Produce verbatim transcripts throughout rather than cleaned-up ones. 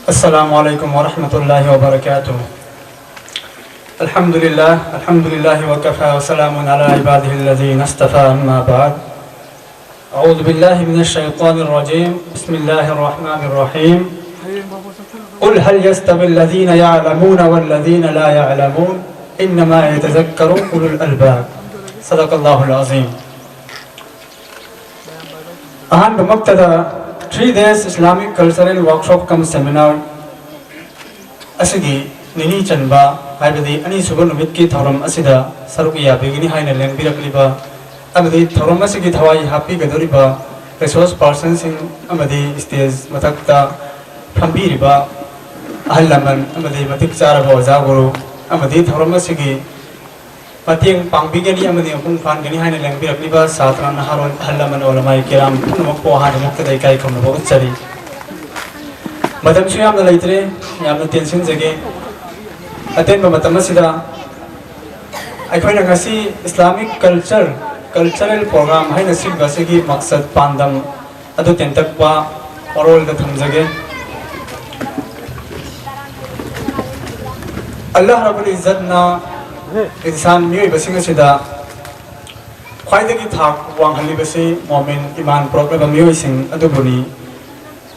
السلام عليكم ورحمة الله وبركاته. الحمد لله، الحمد لله وكفى وسلام على عباده الذين اصطفى، أما بعد. أعوذ بالله من الشيطان الرجيم. بسم الله الرحمن الرحيم. قل هل يستوي الذين يعلمون والذين لا يعلمون، إنما يتذكر أولو الألباب. صدق الله العظيم. ꯑꯍꯥꯟꯕꯃꯛꯇꯗ three days Islamic Cultural Workshop cum Seminar ꯑꯁꯤꯒꯤ ꯅꯤꯅꯤ ꯆꯟꯕ, ꯍꯥꯏꯕꯗꯤ ꯑꯅꯤꯁꯨꯕ ꯅꯨꯃꯤꯠꯀꯤ ꯊꯧꯔꯝ ꯑꯁꯤꯗ ꯁꯔꯨꯛ ꯌꯥꯕꯤꯒꯅꯤ ꯍꯥꯏꯅ ꯂꯦꯡꯕꯤꯔꯛꯂꯤꯕ ꯑꯃꯗꯤ ꯊꯧꯔꯝ ꯑꯁꯤꯒꯤ ꯊꯋꯥꯏ ꯍꯥꯞꯄꯤꯒꯗꯧꯔꯤꯕ resource personꯁꯤꯡ ꯑꯃꯗꯤ stage ꯃꯊꯛꯇ ꯐꯝꯕꯤꯔꯤꯕ ꯑꯍꯜ ꯂꯃꯟ ꯑꯃꯗꯤ ꯃꯇꯤꯛ ꯆꯥꯔꯕ ꯑꯣꯖꯥ ꯒꯨꯔꯨ ꯑꯃꯗꯤ ꯊꯧꯔꯝ ꯑꯁꯤꯒꯤ ꯃꯇꯦꯡ ꯄꯥꯡꯕꯤꯒꯅꯤ ꯑꯃꯗꯤ ꯃꯄꯨꯡ ꯐꯥꯍꯟꯒꯅꯤ ꯍꯥꯏꯅ ꯂꯦꯡꯕꯤꯔꯛꯂꯤꯕ ꯁꯥꯇ꯭ꯔ, ꯅꯍꯥꯔꯣꯜ, ꯑꯍꯜ ꯂꯃꯟ, ꯑꯣꯂꯃꯥꯏ ꯀꯤꯔꯥꯝ ꯄꯨꯝꯅꯃꯛꯄꯨ ꯑꯍꯥꯟꯕꯃꯛꯇꯗ ꯏꯀꯥꯏ ꯈꯨꯝꯅꯕ ꯎꯠꯆꯔꯤ꯫ ꯃꯇꯝꯁꯨ ꯌꯥꯝꯅ ꯂꯩꯇ꯭ꯔꯦ, ꯌꯥꯝꯅ ꯇꯦꯟꯁꯤꯟꯖꯒꯦ꯫ ꯑꯇꯦꯟꯕ ꯃꯇꯝ ꯑꯁꯤꯗ ꯑꯩꯈꯣꯏꯅ ꯉꯁꯤ Islamic Culture, Cultural Program ꯍꯥꯏꯅ ꯁꯤꯟꯕ ꯑꯁꯤꯒꯤ ꯃꯛꯁꯠ, ꯄꯥꯟꯗꯝ ꯑꯗꯨ ꯇꯦꯟꯇꯛꯄ ꯋꯥꯔꯣꯜꯗ ꯊꯝꯖꯒꯦ꯫ ꯑꯜꯂꯥꯍ ꯔꯕꯨꯜ ꯏꯖꯠꯅ ꯏꯟꯁꯥꯟ, ꯃꯤꯑꯣꯏꯕꯁꯤꯡ ꯑꯁꯤꯗ ꯈ꯭ꯋꯥꯏꯗꯒꯤ ꯊꯥꯛ ꯋꯥꯡꯍꯜꯂꯤꯕꯁꯤ ꯃꯣꯃꯤꯟ, ꯏꯃꯥꯟ ꯄꯨꯔꯛꯂꯕ ꯃꯤꯑꯣꯏꯁꯤꯡ ꯑꯗꯨꯕꯨꯅꯤ꯫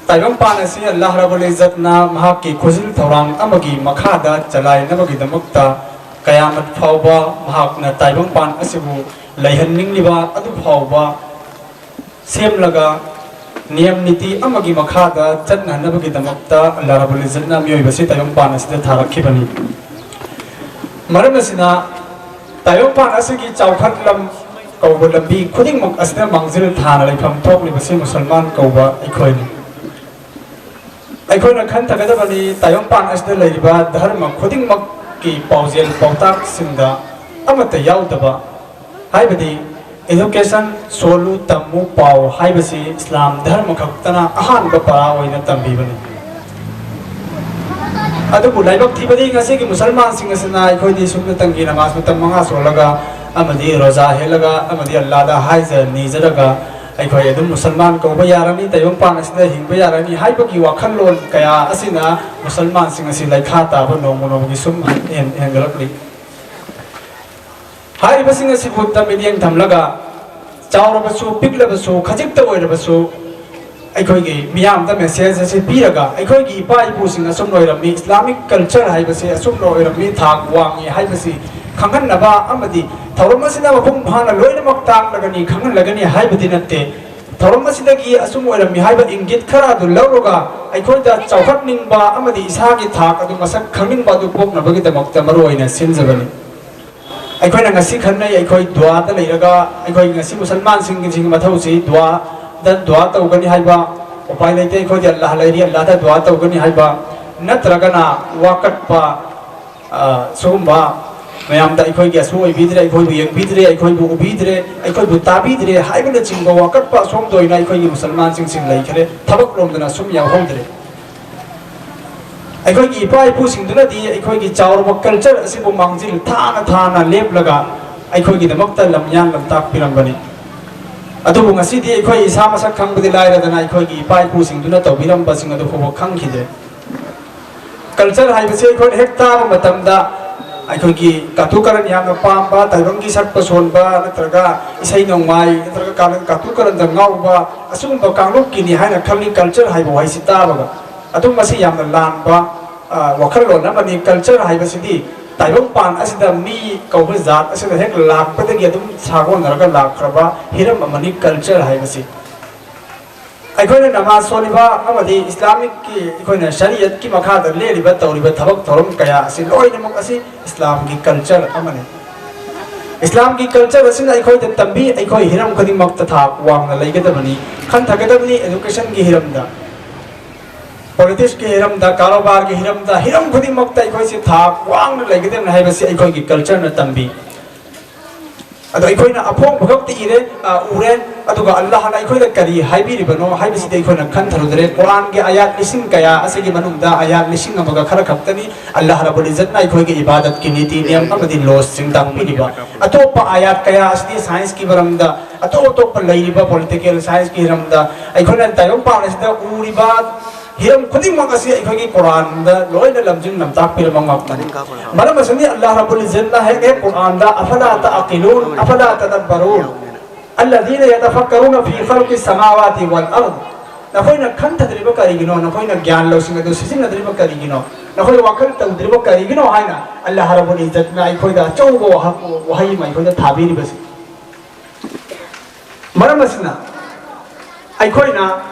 ꯇꯥꯏꯕꯪꯄꯥꯟ ꯑꯁꯤ ꯑꯜꯂꯥꯍ ꯔꯕꯨꯜ ꯏꯖꯠꯅ ꯃꯍꯥꯛꯀꯤ ꯈꯨꯖꯤꯜ ꯊꯧꯔꯥꯡ ꯑꯃꯒꯤ ꯃꯈꯥꯗ ꯆꯂꯥꯏꯅꯕꯒꯤꯗꯃꯛꯇ ꯀꯌꯥꯃꯠ ꯐꯥꯎꯕ ꯃꯍꯥꯛꯅ ꯇꯥꯏꯕꯪꯄꯥꯟ ꯑꯁꯤꯕꯨ ꯂꯩꯍꯟꯅꯤꯡꯂꯤꯕ ꯑꯗꯨ ꯐꯥꯎꯕ ꯁꯦꯝꯂꯒ, ꯅꯤꯌꯝ ꯅꯤꯇꯤ ꯑꯃꯒꯤ ꯃꯈꯥꯗ ꯆꯠꯅꯅꯕꯒꯤꯗꯃꯛꯇ ꯑꯜꯂꯥꯍ ꯔꯕꯨꯜ ꯏꯖꯠꯅ ꯃꯤꯑꯣꯏꯕꯁꯤ ꯇꯥꯏꯕꯪꯄꯥꯟ ꯑꯁꯤꯗ ꯊꯥꯔꯛꯈꯤꯕꯅꯤ꯫ ꯃꯔꯝ ꯑꯁꯤꯅ, ꯇꯥꯏꯕꯪꯄꯥꯟ ꯑꯁꯤꯒꯤ ꯆꯥꯎꯈꯠꯂꯝ ꯀꯧꯕ ꯂꯝꯕꯤ ꯈꯨꯗꯤꯡꯃꯛ ꯑꯁꯤꯗ ꯃꯥꯡꯖꯤꯜ ꯊꯥꯅ ꯂꯩꯐꯝ ꯊꯣꯛꯂꯤꯕꯁꯤ ꯃꯨꯁꯜꯃꯥꯟ ꯀꯧꯕ ꯑꯩꯈꯣꯏꯅꯤ꯫ ꯑꯩꯈꯣꯏꯅ ꯈꯟꯊꯒꯗꯕꯅꯤ, ꯇꯥꯏꯕꯪꯄꯥꯟ ꯑꯁꯤꯗ ꯂꯩꯔꯤꯕ ꯙꯔꯃ ꯈꯨꯗꯤꯡꯃꯛꯀꯤ ꯄꯥꯎꯖꯦꯜ ꯄꯥꯎꯇꯥꯛꯁꯤꯡꯗ ꯑꯃꯠꯇ ꯌꯥꯎꯗꯕ, ꯍꯥꯏꯕꯗꯤ education, ꯁꯣꯜꯂꯨ, ꯇꯝꯃꯨ, ꯄꯥꯎ ꯍꯥꯏꯕꯁꯤ ꯏꯁꯂꯥꯝ ꯙꯔꯃ ꯈꯛꯇꯅ ꯑꯍꯥꯟꯕ ꯄꯔꯥ ꯑꯣꯏꯅ ꯇꯝꯕꯤꯕꯅꯤ꯫ ꯑꯗꯨꯕꯨ ꯂꯥꯏꯕꯛ ꯊꯤꯕꯗꯤ, ꯉꯁꯤꯒꯤ ꯃꯨꯁꯜꯃꯥꯟꯁꯤꯡ ꯑꯁꯤꯅ ꯑꯩꯈꯣꯏꯗꯤ ꯁꯨꯞꯅꯇꯪꯒꯤ ꯅꯃꯥꯖ ꯃꯇꯝ ꯃꯉꯥ ꯁꯣꯜꯂꯒ ꯑꯃꯗꯤ ꯔꯣꯖꯥ ꯍꯦꯜꯂꯒ ꯑꯃꯗꯤ ꯑꯜꯂꯥꯗ ꯍꯥꯏꯖ ꯅꯤꯖꯔꯒ ꯑꯩꯈꯣꯏ ꯑꯗꯨꯝ ꯃꯨꯁꯜꯃꯥꯟ ꯀꯧꯕ ꯌꯥꯔꯅꯤ, ꯇꯥꯏꯕꯪꯄꯥꯟ ꯑꯁꯤꯗ ꯍꯤꯡꯕ ꯌꯥꯔꯅꯤ ꯍꯥꯏꯕꯒꯤ ꯋꯥꯈꯜꯂꯣꯟ ꯀꯌꯥ ꯑꯁꯤꯅ ꯃꯨꯁꯜꯃꯥꯟꯁꯤꯡ ꯑꯁꯤ ꯂꯩꯈꯥ ꯇꯥꯕ ꯅꯣꯡꯃ ꯅꯣꯡꯃꯒꯤ ꯁꯨꯝ ꯍꯦꯟ-, ꯍꯦꯟꯒꯠꯂꯛꯂꯤ꯫ ꯍꯥꯏꯔꯤꯕꯁꯤꯡ ꯑꯁꯤꯕꯨ ꯇ-, ꯃꯤꯠꯌꯦꯡ ꯊꯝꯂꯒ, ꯆꯥꯎꯔꯕꯁꯨ, ꯄꯤꯛꯂꯕꯁꯨ, ꯈꯖꯤꯛꯇ ꯑꯣꯏꯔꯕꯁꯨ, ꯑꯩꯈꯣꯏꯒꯤ ꯃꯤꯌꯥꯝꯗ message ꯑꯁꯤ ꯄꯤꯔꯒ, ꯑꯩꯈꯣꯏꯒꯤ ꯏꯄꯥ ꯏꯄꯨꯁꯤꯡ ꯑꯁꯨꯝꯅ ꯑꯣꯏꯔꯝꯃꯤ, Islamic culture ꯍꯥꯏꯕꯁꯤ ꯑꯁꯨꯝꯅ ꯑꯣꯏꯔꯝꯃꯤ, ꯊꯥꯛ ꯋꯥꯡꯉꯤ ꯍꯥꯏꯕꯁꯤ ꯈꯪꯍꯟꯅꯕ ꯑꯃꯗꯤ ꯊꯧꯔꯝ ꯑꯁꯤꯗ ꯃꯄꯨꯡ ꯐꯥꯅ ꯂꯣꯏꯅꯃꯛ ꯇꯥꯛꯂꯒꯅꯤ, ꯈꯪꯍꯜꯂꯒꯅꯤ ꯍꯥꯏꯕꯗꯤ ꯅꯠꯇꯦ꯫ ꯊꯧꯔꯝ ꯑꯁꯤꯗꯒꯤ ꯑꯁꯨꯝ ꯑꯣꯏꯔꯝꯃꯤ ꯍꯥꯏꯕ ꯏꯪꯒꯤꯠ ꯈꯔ ꯑꯗꯨ ꯂꯧꯔꯒ, ꯑꯩꯈꯣꯏꯗ ꯆꯥꯎꯈꯠꯅꯤꯡꯕ ꯑꯃꯗꯤ ꯏꯁꯥꯒꯤ ꯊꯥꯛ ꯑꯗꯨ ꯃꯁꯛ ꯈꯪꯅꯤꯡꯕ ꯑꯗꯨ ꯄꯣꯛꯅꯕꯒꯤꯗꯃꯛꯇ ꯃꯔꯨ ꯑꯣꯏꯅ ꯁꯤꯟꯖꯕꯅꯤ꯫ ꯑꯩꯈꯣꯏꯅ ꯉꯁꯤ ꯈꯟꯅꯩ, ꯑꯩꯈꯣꯏ ꯗꯨꯋꯥꯗ ꯂꯩꯔꯒ, ꯑꯩꯈꯣꯏ ꯉꯁꯤ ꯃꯨꯁꯜꯃꯥꯟꯁꯤꯡꯒꯤ ꯃꯊꯧꯁꯤ ꯗꯨꯋꯥꯗ, ꯗꯨꯋꯥ ꯇꯧꯒꯅꯤ ꯍꯥꯏꯕ꯫ ꯎꯄꯥꯏ ꯂꯩꯇꯦ, ꯑꯩꯈꯣꯏꯗꯤ ꯑꯜꯂꯥꯍ ꯂꯩꯔꯤ, ꯑꯜꯂꯥꯍꯗ ꯗꯨꯋꯥ ꯇꯧꯒꯅꯤ ꯍꯥꯏꯕ, ꯅꯠꯇ꯭ꯔꯒꯅ ꯋꯥꯀꯠꯄ, ꯑ, ꯁꯤꯒꯨꯝꯕ ꯃꯌꯥꯝꯗ ꯑꯩꯈꯣꯏꯒꯤ ꯑꯁꯨ ꯑꯣꯏꯕꯤꯗ꯭ꯔꯦ, ꯑꯩꯈꯣꯏꯕꯨ ꯌꯦꯡꯕꯤꯗ꯭ꯔꯦ, ꯑꯩꯈꯣꯏꯕꯨ ꯎꯕꯤꯗ꯭ꯔꯦ, ꯑꯩꯈꯣꯏꯕꯨ ꯇꯥꯕꯤꯗ꯭ꯔꯦ ꯍꯥꯏꯕꯅꯆꯤꯡꯕ ꯋꯥꯀꯠꯄ ꯑꯁꯣꯝꯗ ꯑꯣꯏꯅ ꯑꯩꯈꯣꯏꯒꯤ ꯃꯨꯁꯜꯃꯥꯟꯁꯤꯡꯁꯤ ꯂꯩꯈ꯭ꯔꯦ, ꯊꯕꯛ ꯂꯣꯝꯗꯅ ꯁꯨꯝ ꯌꯥꯎꯍꯧꯗ꯭ꯔꯦ꯫ ꯑꯩꯈꯣꯏꯒꯤ ꯏꯄꯥ ꯏꯄꯨꯁꯤꯡꯗꯨꯅꯗꯤ ꯑꯩꯈꯣꯏꯒꯤ ꯆꯥꯎꯔꯕ culture ꯑꯁꯤꯕꯨ ꯃꯥꯡꯖꯤꯜ ꯊꯥꯅ ꯊꯥꯅ ꯂꯦꯞꯂꯒ ꯑꯩꯈꯣꯏꯒꯤꯗꯃꯛꯇ ꯂꯝꯌꯥꯟ ꯂꯝꯇꯥꯛ ꯄꯤꯔꯝꯕꯅꯤ꯫ ꯑꯗꯨꯕꯨ ꯉꯁꯤꯗꯤ ꯑꯩꯈꯣꯏ ꯏꯁꯥ ꯃꯁꯛ ꯈꯪꯕꯗꯤ ꯂꯥꯏꯔꯗꯅ ꯑꯩꯈꯣꯏꯒꯤ ꯏꯄꯥ ꯏꯄꯨꯁꯤꯡꯗꯨꯅ ꯇꯧꯕꯤꯔꯝꯕꯁꯤꯡ ꯑꯗꯨ ꯐꯥꯎꯕ ꯈꯪꯈꯤꯗ꯭ꯔꯦ꯫ Culture ꯍꯥꯏꯕꯁꯤ ꯑꯩꯈꯣꯏꯅ ꯍꯦꯛ ꯇꯥꯕ ꯃꯇꯝꯗ ꯑꯩꯈꯣꯏꯒꯤ ꯀꯥꯇꯨ ꯀꯥꯔꯟ ꯌꯥꯝꯅ ꯄꯥꯝꯕ, ꯇꯥꯏꯕꯪꯒꯤ ꯁꯛꯄ ꯁꯣꯟꯕ, ꯅꯠꯇ꯭ꯔꯒ ꯏꯁꯩ ꯅꯣꯡꯃꯥꯏ, ꯅꯠꯇ꯭ꯔꯒ ꯀꯥꯔꯟ, ꯀꯥꯇꯨ ꯀꯥꯔꯟꯗ ꯉꯥꯎꯕ, ꯑꯁꯤꯒꯨꯝꯕ ꯀꯥꯡꯂꯨꯞꯀꯤꯅꯤ ꯍꯥꯏꯅ ꯈꯜꯂꯤ culture ꯍꯥꯏꯕ ꯋꯥꯍꯩꯁꯤ ꯇꯥꯕꯒ꯫ ꯑꯗꯨ ꯃꯁꯤ ꯌꯥꯝꯅ ꯂꯥꯟꯕ, ꯑ, ꯋꯥꯈꯜꯂꯣꯟ ꯑꯃꯅꯤ꯫ Culture ꯍꯥꯏꯕꯁꯤꯗꯤ ꯇꯥꯏꯕꯪꯄꯥꯟ ꯑꯁꯤꯗ ꯃꯤ ꯀꯧꯕ ꯖꯥꯠ ꯑꯁꯤꯗ ꯍꯦꯛ ꯂꯥꯛꯄꯗꯒꯤ ꯑꯗꯨꯝ ꯁꯥꯒꯣꯟꯅꯔꯒ ꯂꯥꯛꯈ꯭ꯔꯕ ꯍꯤꯔꯝ ꯑꯃꯅꯤ culture ꯍꯥꯏꯕꯁꯤ꯫ ꯑꯩꯈꯣꯏꯅ ꯅꯃꯥꯖ ꯁꯣꯜꯂꯤꯕ ꯑꯃꯗꯤ Islamicꯀꯤ, ꯑꯩꯈꯣꯏꯅ ꯁꯔꯤꯌꯠꯀꯤ ꯃꯈꯥꯗ ꯂꯦꯜꯂꯤꯕ, ꯇꯧꯔꯤꯕ ꯊꯕꯛ ꯊꯧꯔꯝ ꯀꯌꯥ ꯑꯁꯤ ꯂꯣꯏꯅꯃꯛ ꯑꯁꯤ ꯏꯁꯂꯥꯝꯒꯤ culture ꯑꯃꯅꯤ꯫ ꯏꯁꯂꯥꯝꯒꯤ culture ꯑꯁꯤꯅ ꯑꯩꯈꯣꯏꯗ ꯇꯝꯕꯤ, ꯑꯩꯈꯣꯏ ꯍꯤꯔꯝ ꯈꯨꯗꯤꯡꯃꯛꯇ ꯊꯥꯛ ꯋꯥꯡꯅ ꯂꯩꯒꯗꯕꯅꯤ, ꯈꯟꯊꯒꯗꯕꯅꯤ꯫ Educationꯒꯤ ꯍꯤꯔꯝꯗ, politicsꯀꯤ ꯍꯤꯔꯝꯗ, ꯀꯔꯕꯥꯔꯒꯤ ꯍꯤꯔꯝꯗ, ꯍꯤꯔꯝ ꯈꯨꯗꯤꯡꯃꯛꯇ ꯑꯩꯈꯣꯏꯁꯤ ꯊꯥꯛ ꯋꯥꯡꯅ ꯂꯩꯒꯗꯕꯅꯤ ꯍꯥꯏꯕꯁꯤ ꯑꯩꯈꯣꯏꯒꯤ cultureꯅ ꯇꯝꯕꯤ꯫ ꯑꯗꯣ ꯑꯩꯈꯣꯏꯅ ꯑꯐꯣꯡꯕ ꯈꯛꯇ ꯏꯔꯦ, ꯑ, ꯎꯔꯦ, ꯑꯗꯨꯒ ꯑꯜꯂꯥꯍꯅ ꯑꯩꯈꯣꯏꯗ ꯀꯔꯤ ꯍꯥꯏꯕꯤꯔꯤꯕꯅꯣ ꯍꯥꯏꯕꯁꯤꯗꯤ ꯑꯩꯈꯣꯏꯅ ꯈꯟꯊꯔꯨꯗ꯭ꯔꯦ꯫ ꯀꯨꯔꯥꯟꯒꯤ ꯑꯥꯌꯥꯠ ꯂꯤꯁꯤꯡ ꯀꯌꯥ ꯑꯁꯤꯒꯤ ꯃꯅꯨꯡꯗ ꯑꯥꯌꯥꯠ ꯂꯤꯁꯤꯡ ꯑꯃꯒ ꯈꯔ ꯈꯛꯇꯅꯤ ꯑꯜꯂꯥꯍ ꯔꯕꯨꯜ ꯏꯖꯠꯅ ꯑꯩꯈꯣꯏꯒꯤ ꯏꯕꯥꯗꯠꯀꯤ ꯅꯤꯇꯤ ꯅꯤꯌꯝ ꯑꯃꯗꯤ ꯂꯣꯁꯁꯤꯡ ꯇꯥꯛꯄꯤꯔꯤꯕ꯫ ꯑꯇꯣꯞꯄ ꯑꯥꯌꯥꯠ ꯀꯌꯥ ꯑꯁꯤꯗꯤ ꯁꯥꯏꯟꯁꯀꯤ ꯃꯔꯝꯗ, ꯑꯇꯣꯞ ꯑꯇꯣꯞꯄ ꯂꯩꯔꯤꯕ ꯄꯣꯂꯤꯇꯤꯀꯦꯜ ꯁꯥꯏꯟꯁꯀꯤ ꯍꯤꯔꯝꯗ ꯑꯩꯈꯣꯏꯅ ꯇꯥꯏꯕꯪꯄꯥꯟ ꯑꯁꯤꯗ ꯎꯔꯤꯕ ꯍꯤꯔꯝ ꯈꯨꯗꯤꯡꯃꯛ ꯑꯁꯤ ꯑꯩꯈꯣꯏꯒꯤ ꯀꯨꯔꯥꯟꯗ ꯂꯣꯏꯅ ꯂꯝꯖꯤꯡ ꯂꯝꯇꯥꯛꯄꯤꯔꯕ ꯉꯥꯛꯇꯅꯤ꯫ ꯃꯔꯝ ꯑꯁꯤꯅ ꯑꯜꯂꯥꯍ ꯔꯕꯨꯜ ꯏꯖꯠꯅ ꯍꯦꯛ ꯍꯦꯛ ꯀꯨꯔꯥꯟꯗ "ꯑꯐꯂꯥ ꯇꯥꯀꯤꯂꯨꯟ, ꯑꯐꯂꯥ ꯇꯗꯕꯔꯨꯟ, ꯑꯜꯂꯗꯤꯅ ꯌꯇꯐꯛꯀꯔꯨꯅ ꯐꯤ ꯈꯜꯀꯤ ꯁꯃꯥꯋꯥꯇꯤ ꯋꯜ ꯑꯔꯗ", ꯅꯈꯣꯏꯅ ꯈꯟꯊꯗ꯭ꯔꯤꯕ ꯀꯔꯤꯒꯤꯅꯣ? ꯅꯈꯣꯏꯅ ꯒ꯭ꯌꯥꯟ ꯂꯧꯁꯤꯡ ꯑꯗꯨ ꯁꯤꯖꯤꯟꯅꯗ꯭ꯔꯤꯕ ꯀꯔꯤꯒꯤꯅꯣ? ꯅꯈꯣꯏ ꯋꯥꯈꯜ ꯇꯧꯗ꯭ꯔꯤꯕ ꯀꯔꯤꯒꯤꯅꯣ ꯍꯥꯏꯅ ꯑꯜꯂꯥꯍ ꯔꯕꯨꯜ ꯏꯖꯠꯅ ꯑꯩꯈꯣꯏꯗ ꯑꯆꯧꯕ ꯋꯥꯍ-, ꯋꯥꯍꯩ ꯑꯃ ꯑꯩꯈꯣꯏꯗ ꯊꯥꯕꯤꯔꯤꯕꯁꯤ꯫ ꯃꯔꯝ ꯑꯁꯤꯅ ꯑꯩꯈꯣꯏꯅ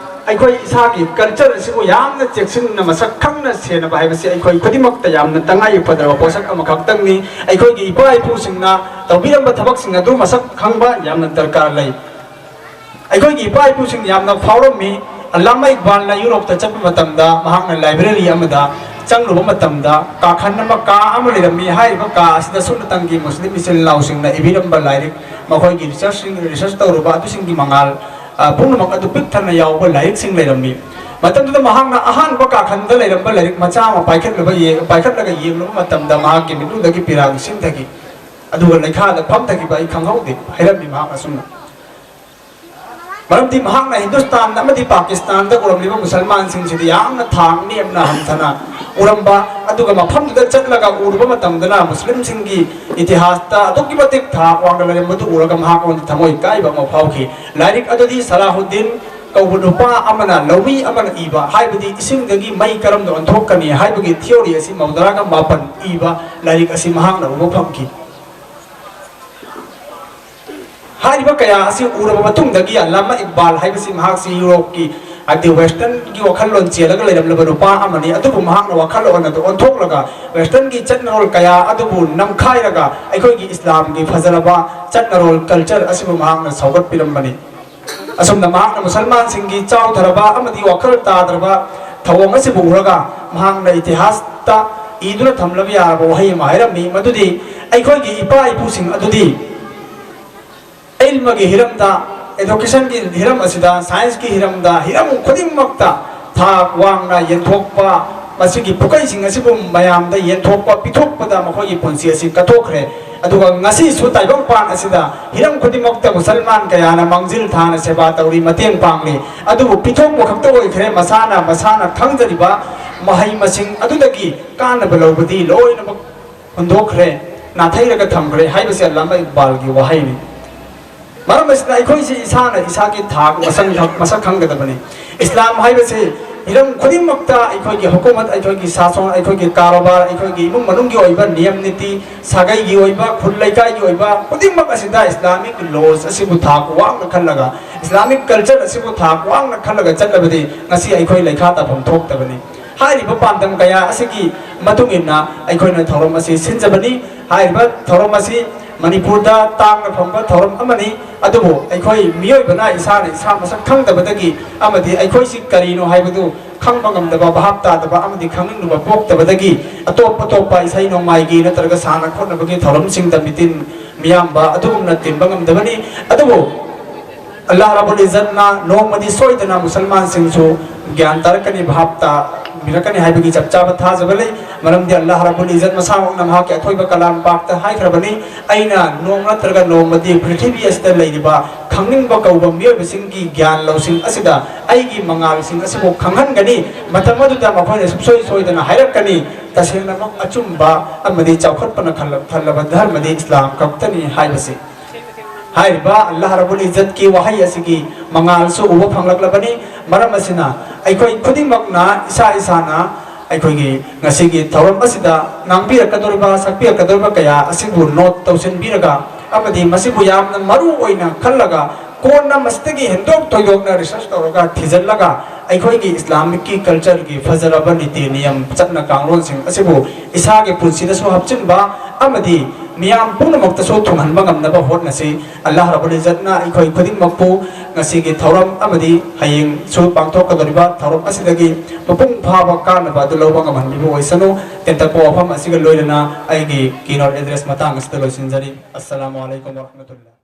ꯑꯩꯈꯣꯏ ꯏꯁꯥꯒꯤ ꯀꯜꯆꯔ ꯑꯁꯤꯕꯨ ꯌꯥꯝꯅ ꯆꯦꯛꯁꯤꯟꯅ, ꯃꯁꯛ ꯈꯪꯅ ꯁꯦꯟꯅꯕ ꯍꯥꯏꯕꯁꯤ ꯑꯩꯈꯣꯏ ꯈꯨꯗꯤꯡꯃꯛꯇ ꯌꯥꯝꯅ ꯇꯉꯥꯏ ꯐꯗ꯭ꯔꯕ ꯄꯣꯠꯁꯛ ꯑꯃꯈꯛꯇꯪꯅꯤ꯫ ꯑꯩꯈꯣꯏꯒꯤ ꯏꯄꯥ ꯏꯄꯨꯁꯤꯡꯅ ꯇꯧꯕꯤꯔꯝꯕ ꯊꯕꯛꯁꯤꯡ ꯑꯗꯨ ꯃꯁꯛ ꯈꯪꯕ ꯌꯥꯝꯅ ꯗꯔꯀꯥꯔ ꯂꯩ꯫ ꯑꯩꯈꯣꯏꯒꯤ ꯏꯄꯥ ꯏꯄꯨꯁꯤꯡ ꯌꯥꯝꯅ ꯐꯥꯎꯔꯝꯃꯤ꯫ ꯑꯜꯂꯥꯃꯥ ꯏꯛꯕꯥꯜꯅ ꯌꯨꯔꯣꯞꯇ ꯆꯠꯄ ꯃꯇꯝꯗ ꯃꯍꯥꯛꯅ ꯂꯥꯏꯕ꯭ꯔꯦꯔꯤ ꯑꯃꯗ ꯆꯪꯂꯨꯕ ꯃꯇꯝꯗ ꯀꯥꯈꯟ ꯑꯃ, ꯀꯥ ꯑꯃ ꯂꯩꯔꯝꯃꯤ꯫ ꯍꯥꯏꯔꯤꯕ ꯀꯥ ꯑꯁꯤꯗ ꯁꯨꯞꯅꯇꯪꯒꯤ ꯃꯨꯁꯂꯤꯝ ꯏꯆꯤꯜ ꯏꯅꯥꯎꯁꯤꯡꯅ ꯏꯕꯤꯔꯝꯕ ꯂꯥꯏꯔꯤꯛ, ꯃꯈꯣꯏꯒꯤ ꯔꯤꯁꯔꯁꯁꯤꯡ, ꯔꯤꯁꯔꯁ ꯇꯧꯔꯨꯕ ꯑꯗꯨꯁꯤꯡꯒꯤ ꯃꯉꯥꯜ, ꯑ, ꯄꯨꯝꯅꯃꯛ ꯑꯗꯨ ꯄꯤꯛ ꯊꯟꯅ ꯌꯥꯎꯕ ꯂꯥꯏꯔꯤꯛꯁꯤꯡ ꯂꯩꯔꯝꯃꯤ꯫ ꯃꯇꯝꯗꯨꯗ ꯃꯍꯥꯛꯅ ꯑꯍꯥꯟꯕ ꯀꯥꯈꯟꯗ ꯂꯩꯔꯝꯕ ꯂꯥꯏꯔꯤꯛ ꯃꯆꯥ ꯑꯃ ꯄꯥꯏꯈꯠꯂꯨꯕ ꯌꯦ-, ꯄꯥꯏꯈꯠꯂꯒ ꯌꯦꯡꯂꯨꯕ ꯃꯇꯝꯗ ꯃꯍꯥꯛꯀꯤ ꯃꯤꯠꯂꯨꯗꯒꯤ ꯄꯤꯔꯥꯡ ꯁꯤꯟꯊꯈꯤ꯫ ꯑꯗꯨꯒ ꯂꯩꯈꯥꯗ ꯐꯝꯊꯈꯤꯕ ꯑꯩ ꯈꯪꯍꯧꯗꯦ, ꯍꯥꯏꯔꯝꯃꯤ ꯃꯍꯥꯛ ꯑꯁꯨꯝꯅ꯫ ꯃꯔꯝꯗꯤ ꯃꯍꯥꯛꯅ ꯍꯤꯟꯗꯨꯁꯇꯥꯟ ꯑꯃꯗꯤ ꯄꯥꯀꯤꯁꯇꯥꯟꯗ ꯎꯔꯝꯂꯤꯕ ꯃꯨꯁꯜꯃꯥꯟꯁꯤꯡꯁꯤꯗꯤ ꯌꯥꯝꯅ ꯊꯥꯛ ꯅꯦꯝꯅ ꯍꯟꯊꯅ ꯎꯔꯝꯕ, ꯑꯗꯨꯒ ꯃꯐꯝꯗꯨꯗ ꯆꯠꯂꯒ ꯎꯔꯨꯕ ꯃꯇꯝꯗꯅ ꯃꯨꯁꯂꯤꯝꯁꯤꯡꯒꯤ ꯏꯇꯤꯍꯥꯁꯇ ꯑꯗꯨꯛꯀꯤ ꯃꯇꯤꯛ ꯊꯥꯛ ꯋꯥꯡꯅ ꯂꯩꯔꯝꯕꯗꯨ ꯎꯔꯒ ꯃꯍꯥꯛꯉꯣꯟꯗ ꯊꯃꯣꯏ ꯀꯥꯏꯕ ꯑꯃ ꯐꯥꯎꯈꯤ꯫ ꯂꯥꯏꯔꯤꯛ ꯑꯗꯨꯗꯤ ꯁꯂꯥꯍꯨꯗꯤꯟ ꯀꯧꯕ ꯅꯨꯄꯥ ꯑꯃꯅ, ꯂꯧꯃꯤ ꯑꯃꯅ ꯏꯕ, ꯍꯥꯏꯕꯗꯤ ꯏꯁꯤꯡꯗꯒꯤ ꯃꯩ ꯀꯔꯝꯅ ꯑꯣꯟꯊꯣꯛꯀꯅꯤ ꯍꯥꯏꯕꯒꯤ ꯊꯤꯑꯣꯔꯤ ꯑꯁꯤ ꯃꯧꯗ꯭ꯔꯥꯒ ꯃꯥꯄꯟ ꯏꯕ ꯂꯥꯏꯔꯤꯛ ꯑꯁꯤ ꯃꯍꯥꯛꯅ ꯎꯕ ꯐꯪꯈꯤ꯫ ꯍꯥꯏꯔꯤꯕ ꯀꯌꯥ ꯑꯁꯤ ꯎꯔꯕ ꯃꯇꯨꯡꯗꯒꯤ ꯑꯜꯂꯥꯃꯥ ꯏꯛꯕꯥꯜ ꯍꯥꯏꯕꯁꯤ ꯃꯍꯥꯛꯁꯤ ꯌꯨꯔꯣꯞꯀꯤ, ꯍꯥꯏꯕꯗꯤ ꯋꯦꯁꯇꯔꯟꯒꯤ ꯋꯥꯈꯜꯂꯣꯟ ꯆꯦꯜꯂꯒ ꯂꯩꯔꯝꯂꯕ ꯅꯨꯄꯥ ꯑꯃꯅꯤ꯫ ꯑꯗꯨꯕꯨ ꯃꯍꯥꯛꯅ ꯋꯥꯈꯜꯂꯣꯟ ꯑꯗꯨ ꯑꯣꯟꯊꯣꯛꯂꯒ ꯋꯦꯁꯇꯔꯟꯒꯤ ꯆꯠꯅꯔꯣꯜ ꯀꯌꯥ ꯑꯗꯨꯕꯨ ꯅꯝꯈꯥꯏꯔꯒ ꯑꯩꯈꯣꯏꯒꯤ ꯏꯁꯂꯥꯝꯒꯤ ꯐꯖꯔꯕ ꯆꯠꯅꯔꯣꯜ, ꯀꯜꯆꯔ ꯑꯁꯤꯕꯨ ꯃꯍꯥꯛꯅ ꯁꯧꯒꯠꯄꯤꯔꯝꯕꯅꯤ꯫ ꯑꯁꯨꯝꯅ ꯃꯍꯥꯛꯅ ꯃꯨꯁꯜꯃꯥꯟꯁꯤꯡꯒꯤ ꯆꯥꯎꯊꯔꯕ ꯑꯃꯗꯤ ꯋꯥꯈꯜ ꯇꯥꯗ꯭ꯔꯕ ꯊꯧꯑꯣꯡ ꯑꯁꯤꯕꯨ ꯎꯔꯒ ꯃꯍꯥꯛꯅ ꯏꯇꯤꯍꯥꯁꯇ ꯏꯗꯨꯅ ꯊꯝꯂꯕ ꯌꯥꯔꯕ ꯋꯥꯍꯩ ꯑꯃ ꯍꯥꯏꯔꯝꯃꯤ, ꯃꯗꯨꯗꯤ ꯑꯩꯈꯣꯏꯒꯤ ꯏꯄꯥ ꯏꯄꯨꯁꯤꯡ ꯑꯗꯨꯗꯤ ꯑꯃꯒꯤ ꯍꯤꯔꯝꯗ, educationꯒꯤ ꯍꯤꯔꯝ ꯑꯁꯤꯗ, scienceꯀꯤ ꯍꯤꯔꯝꯗ, ꯍꯤꯔꯝ ꯈꯨꯗꯤꯡꯃꯛꯇ ꯊꯥꯛ ꯋꯥꯡꯅ ꯌꯦꯟꯊꯣꯛꯄ, ꯃꯁꯤꯒꯤ ꯄꯨꯀꯩꯁꯤꯡ ꯑꯁꯤꯕꯨ ꯃꯌꯥꯝꯗ ꯌꯦꯟꯊꯣꯛꯄ, ꯄꯤꯊꯣꯛꯄꯗ ꯃꯈꯣꯏꯒꯤ ꯄꯨꯟꯁꯤ ꯑꯁꯤ ꯀꯠꯊꯣꯛꯈ꯭ꯔꯦ꯫ ꯑꯗꯨꯒ ꯉꯁꯤꯁꯨ ꯇꯥꯏꯕꯪꯄꯥꯟ ꯑꯁꯤꯗ ꯍꯤꯔꯝ ꯈꯨꯗꯤꯡꯃꯛꯇ ꯃꯨꯁꯜꯃꯥꯟ ꯀꯌꯥꯅ ꯃꯥꯡꯖꯤꯜ ꯊꯥꯅ ꯁꯦꯕꯥ ꯇꯧꯔꯤ, ꯃꯇꯦꯡ ꯄꯥꯡꯂꯤ꯫ ꯑꯗꯨꯕꯨ ꯄꯤꯊꯣꯛꯄ ꯈꯛꯇ ꯑꯣꯏꯈ꯭ꯔꯦ, ꯃꯁꯥꯅ, ꯃꯁꯥꯅ ꯈꯪꯖꯔꯤꯕ ꯃꯍꯩ ꯃꯁꯤꯡ ꯑꯗꯨꯗꯒꯤ ꯀꯥꯟꯅꯕ ꯂꯧꯕꯗꯤ ꯂꯣꯏꯅꯃꯛ ꯍꯨꯟꯗꯣꯛꯈ꯭ꯔꯦ, ꯅꯥꯊꯩꯔꯒ ꯊꯝꯈ꯭ꯔꯦ ꯍꯥꯏꯕꯁꯦ ꯑꯜꯂꯥꯃꯥ ꯏꯛꯕꯥꯜꯒꯤ ꯋꯥꯍꯩꯅꯤ꯫ ꯃꯔꯝ ꯑꯁꯤꯅ ꯑꯩꯈꯣꯏꯁꯤ ꯏꯁꯥꯅ ꯏꯁꯥꯒꯤ ꯊꯥꯛ ꯃꯁꯛ, ꯃꯁꯛ ꯈꯪꯒꯗꯕꯅꯤ꯫ ꯏꯁꯂꯥꯝ ꯍꯥꯏꯕꯁꯤ ꯍꯤꯔꯝ ꯈꯨꯗꯤꯡꯃꯛꯇ ꯑꯩꯈꯣꯏꯒꯤ ꯍꯨꯀꯨꯃꯠ, ꯑꯩꯈꯣꯏꯒꯤ ꯁꯥꯁꯣꯟ, ꯑꯩꯈꯣꯏꯒꯤ ꯀꯥꯔꯣꯕꯥꯔ, ꯑꯩꯈꯣꯏꯒꯤ ꯏꯃꯨꯡ ꯃꯅꯨꯡꯒꯤ ꯑꯣꯏꯕ ꯅꯤꯌꯝ ꯅꯤꯇꯤ, ꯁꯥꯒꯩꯒꯤ ꯑꯣꯏꯕ, ꯈꯨꯜ ꯂꯩꯀꯥꯏꯒꯤ ꯑꯣꯏꯕ ꯈꯨꯗꯤꯡꯃꯛ ꯑꯁꯤꯗ Islamic laws ꯑꯁꯤꯕꯨ ꯊꯥꯛ ꯋꯥꯡꯅ ꯈꯜꯂꯒ, Islamic culture ꯑꯁꯤꯕꯨ ꯊꯥꯛ ꯋꯥꯡꯅ ꯈꯜꯂꯒ ꯆꯠꯂꯕꯗꯤ ꯉꯁꯤ ꯑꯩꯈꯣꯏ ꯂꯩꯈꯥ ꯇꯥꯐꯝ ꯊꯣꯛꯇꯕꯅꯤ꯫ ꯍꯥꯏꯔꯤꯕ ꯄꯥꯟꯗꯝ ꯀꯌꯥ ꯑꯁꯤꯒꯤ ꯃꯇꯨꯡ ꯏꯟꯅ ꯑꯩꯈꯣꯏꯅ ꯊꯧꯔꯝ ꯑꯁꯤ ꯁꯤꯟꯖꯕꯅꯤ꯫ ꯍꯥꯏꯔꯤꯕ ꯊꯧꯔꯝ ꯑꯁꯤ ꯃꯅꯤꯄꯨꯔꯗ ꯇꯥꯡꯅ ꯐꯪꯕ ꯊꯧꯔꯝ ꯑꯃꯅꯤ꯫ ꯑꯗꯨꯕꯨ ꯑꯩꯈꯣꯏ ꯃꯤꯑꯣꯏꯕꯅ ꯏꯁꯥꯅ ꯏꯁꯥ ꯃꯁꯛ ꯈꯪꯗꯕꯗꯒꯤ ꯑꯃꯗꯤ ꯑꯩꯈꯣꯏꯁꯤ ꯀꯔꯤꯅꯣ ꯍꯥꯏꯕꯗꯨ ꯈꯪꯕ ꯉꯝꯗꯕ, ꯚꯥꯞ ꯇꯥꯗꯕ ꯑꯃꯗꯤ ꯈꯪꯅꯤꯡꯂꯨꯕ ꯄꯣꯛꯇꯕꯗꯒꯤ ꯑꯇꯣꯞ ꯑꯇꯣꯞꯄ ꯏꯁꯩ ꯅꯣꯡꯃꯥꯏꯒꯤ ꯅꯠꯇ꯭ꯔꯒ ꯁꯥꯟꯅ ꯈꯣꯠꯅꯕꯒꯤ ꯊꯧꯔꯝꯁꯤꯡꯗ ꯃꯤꯇꯤꯟ ꯃꯤꯌꯥꯝꯕ ꯑꯗꯨꯒꯨꯝꯅ ꯇꯤꯟꯕ ꯉꯝꯗꯕꯅꯤ꯫ ꯑꯗꯨꯕꯨ ꯑꯜꯂꯥꯍ ꯔꯕꯨꯜ ꯏꯖꯠꯅ ꯅꯣꯡꯃꯗꯤ ꯁꯣꯏꯗꯅ ꯃꯨꯁꯜꯃꯥꯟꯁꯤꯡꯁꯨ ꯒ꯭ꯌꯥꯟ ꯇꯥꯔꯛꯀꯅꯤ, ꯚꯥꯞ ꯇꯥꯕꯤꯔꯛꯀꯅꯤ ꯍꯥꯏꯕꯒꯤ ꯆꯞ ꯆꯥꯕ ꯊꯥꯖꯕ ꯂꯩ꯫ ꯃꯔꯝꯗꯤ ꯑꯜꯂꯥꯍ ꯔꯕꯨꯜ ꯏꯖꯠ ꯃꯁꯥꯃꯛꯅ ꯃꯍꯥꯛꯀꯤ ꯑꯊꯣꯏꯕ ꯀꯂꯥꯝ ꯄꯥꯛꯇ ꯍꯥꯏꯈ꯭ꯔꯕꯅꯤ, "ꯑꯩꯅ ꯅꯣꯡꯃ ꯅꯠꯇ꯭ꯔꯒ ꯅꯣꯡꯃꯗꯤ ꯄ꯭ꯔꯤꯊꯤꯕꯤ ꯑꯁꯤꯗ ꯂꯩꯔꯤꯕ ꯈꯪꯅꯤꯡꯕ ꯀꯧꯕ ꯃꯤꯑꯣꯏꯕꯁꯤꯡꯒꯤ ꯒ꯭ꯌꯥꯟ ꯂꯧꯁꯤꯡ ꯑꯁꯤꯗ ꯑꯩꯒꯤ ꯃꯉꯥꯜꯁꯤꯡ ꯑꯁꯤꯕꯨ ꯈꯪꯍꯟꯒꯅꯤ꯫ ꯃꯇꯝ ꯑꯗꯨꯗ ꯃꯈꯣꯏꯅ ꯁꯨꯡꯁꯣꯏ ꯁꯣꯏꯗꯅ ꯍꯥꯏꯔꯛꯀꯅꯤ, ꯇꯁꯦꯡꯅꯃꯛ ꯑꯆꯨꯝꯕ ꯑꯃꯗꯤ ꯆꯥꯎꯈꯠꯄꯅ ꯈꯜꯂ-, ꯊꯜꯂꯕ ꯙꯔꯃꯗꯤ ꯏꯁꯂꯥꯝ ꯈꯛꯇꯅꯤ" ꯍꯥꯏꯕꯁꯤ꯫ ꯍꯥꯏꯔꯤꯕ ꯑꯜꯂꯥꯍ ꯔꯕꯨꯜ ꯏꯖꯠꯀꯤ ꯋꯥꯍꯩ ꯑꯁꯤꯒꯤ ꯃꯉꯥꯜꯁꯨ ꯎꯕ ꯐꯪꯂꯛꯂꯕꯅꯤ꯫ ꯃꯔꯝ ꯑꯁꯤꯅ ꯑꯩꯈꯣꯏ ꯈꯨꯗꯤꯡꯃꯛꯅ ꯏꯁꯥ ꯏꯁꯥꯅ ꯑꯩꯈꯣꯏꯒꯤ ꯉꯁꯤꯒꯤ ꯊꯧꯔꯝ ꯑꯁꯤꯗ ꯉꯥꯡꯕꯤꯔꯛꯀꯗꯧꯔꯤꯕ, ꯁꯛꯄꯤꯔꯛꯀꯗꯧꯔꯤꯕ ꯀꯌꯥ ꯑꯁꯤꯕꯨ ꯅꯣꯠ ꯇꯧꯁꯤꯟꯕꯤꯔꯒ ꯑꯃꯗꯤ ꯃꯁꯤꯕꯨ ꯌꯥꯝꯅ ꯃꯔꯨ ꯑꯣꯏꯅ ꯈꯜꯂꯒ ꯀꯣꯟꯅ ꯃꯁꯤꯗꯒꯤ ꯍꯦꯟꯗꯣꯛ ꯊꯣꯏꯗꯣꯛꯅ ꯔꯤꯁꯔꯁ ꯇꯧꯔꯒ ꯊꯤꯖꯤꯜꯂꯒ ꯑꯩꯈꯣꯏꯒꯤ ꯏꯁꯂꯥꯃꯤꯛꯀꯤ ꯀꯜꯆꯔꯒꯤ ꯐꯖꯔꯕ ꯅꯤꯇꯤ ꯅꯤꯌꯝ, ꯆꯠꯅ ꯀꯥꯡꯂꯣꯟꯁꯤꯡ ꯑꯁꯤꯕꯨ ꯏꯁꯥꯒꯤ ꯄꯨꯟꯁꯤꯗꯁꯨ ꯍꯥꯞꯆꯤꯟꯕ ꯑꯃꯗꯤ ꯃꯤꯌꯥꯝ ꯄꯨꯝꯅꯃꯛꯇꯁꯨ ꯊꯨꯡꯍꯟꯕ ꯉꯝꯅꯕ ꯍꯣꯠꯅꯁꯤ꯫ ꯑꯜꯂꯥꯍ ꯔꯕꯨꯜ ꯏꯖꯠꯅ ꯑꯩꯈꯣꯏ ꯈꯨꯗꯤꯡꯃꯛꯄꯨ ꯉꯁꯤꯒꯤ ꯊꯧꯔꯝ ꯑꯃꯗꯤ ꯍꯌꯦꯡꯁꯨ ꯄꯥꯡꯊꯣꯛꯀꯗꯧꯔꯤꯕ ꯊꯧꯔꯝ ꯑꯁꯤꯗꯒꯤ ꯃꯄꯨꯡ ꯐꯥꯕ ꯀꯥꯟꯅꯕ ꯑꯗꯨ ꯂꯧꯕ ꯉꯝꯍꯟꯕꯤꯕ ꯑꯣꯏꯁꯅꯨ꯫ ꯇꯦꯟꯇꯛꯄ ꯋꯥꯐꯝ ꯑꯁꯤꯒ ꯂꯣꯏꯅꯅ ꯑꯩꯒꯤ keynote address ꯃꯇꯥꯡ ꯑꯁꯤꯗ ꯂꯣꯏꯁꯤꯟꯖꯔꯤ꯫ ꯑꯁꯁꯂꯥꯃꯨ ꯑꯂꯥꯏꯀꯨꯝ ꯋꯔꯍꯃꯇꯨꯜꯂꯥꯍ꯫